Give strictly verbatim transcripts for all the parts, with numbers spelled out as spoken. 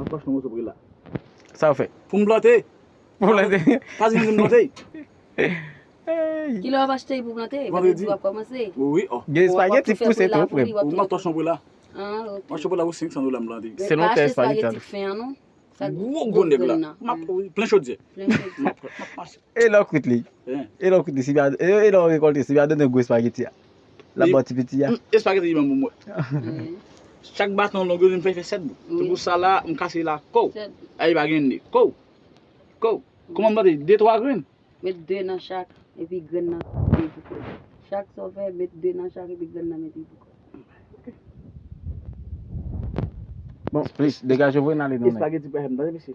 Bòch nan moso pou la. Sa w fè? Pou m plante. Pou plante. Pa di m plante. Hey. Kilè w ap achte pou plante? Vandredi. W ap kòmanse. Wi, oh. Gen espageti pouse tou, frè. Ou nan tòch anpre la. Ah, ok. Mwen chopo la pou senk san dola m plante. Se lontan espageti an. Fen an non. Sa Gwo gwo nèg la. M ap plen chodyè. Plen chodyè. M ap m ap mache. E lè w kwit li. Eh. E lè w kwit li, si byen, e e lè w rekòlte, si byen donnen gwo espageti a. L ap ba ti piti a. Mm, espageti li ban pou mwen. Chak baton long yo, m fè fè sèt bout. Se pou sa la, m kase la, kow. Ay pa gen ne. Kow. Kow. Kòman m plante? De twa grenn. Met de nan chak, epi grenn nan mete pou kòl. Chak sa w fè, met de nan chak, epi grenn nan mete pou kòl. Bon, plis, degaje w voye n ale non, nèg. Espageti pa fè m tande, mesye.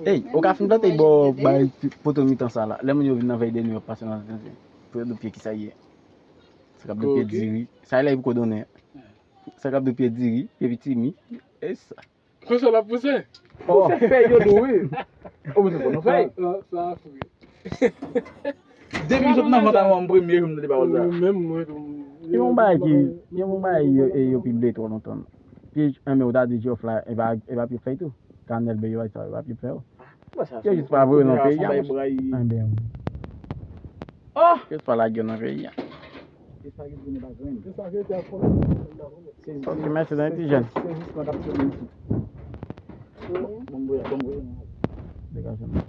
Ey, ou ka fin plante bò bay poto mitan sa la. Lè moun yo vin nan vèy de nou yo pase nan pou yo di pye ki sa ye. Sa k ap de pye diri. Sa lè pou kodonnen. Sa k ap de pye diri, pye pitimi. E sa. Konsa l ap pouse. Ou fè fèy yo dou wi. Ou bezwen bon nou fèy. Sa sa fre. Depi m sot nan vant a manman m premye jou m tande pawòl sa. Menm mwen tou. Gen yon bagay ki, gen yon bagay yo, e yo pibliye twò lontan. Pye, enben, ou ta di jòf la, e pa, e pa pye fèy tou. Kanèl, beyo, sa, e pa pye fèy. Yo jis pa voye nan peyi a. Enben, wi. Oh! Yo jis pa lage yo nan peyi a. Espageti nou pa grenn. Espageti a fò. Ok, mèsi, dan ti jèn. Se jis mwen k ap sove isit. Bon, bon, bon, bon. Degaje m.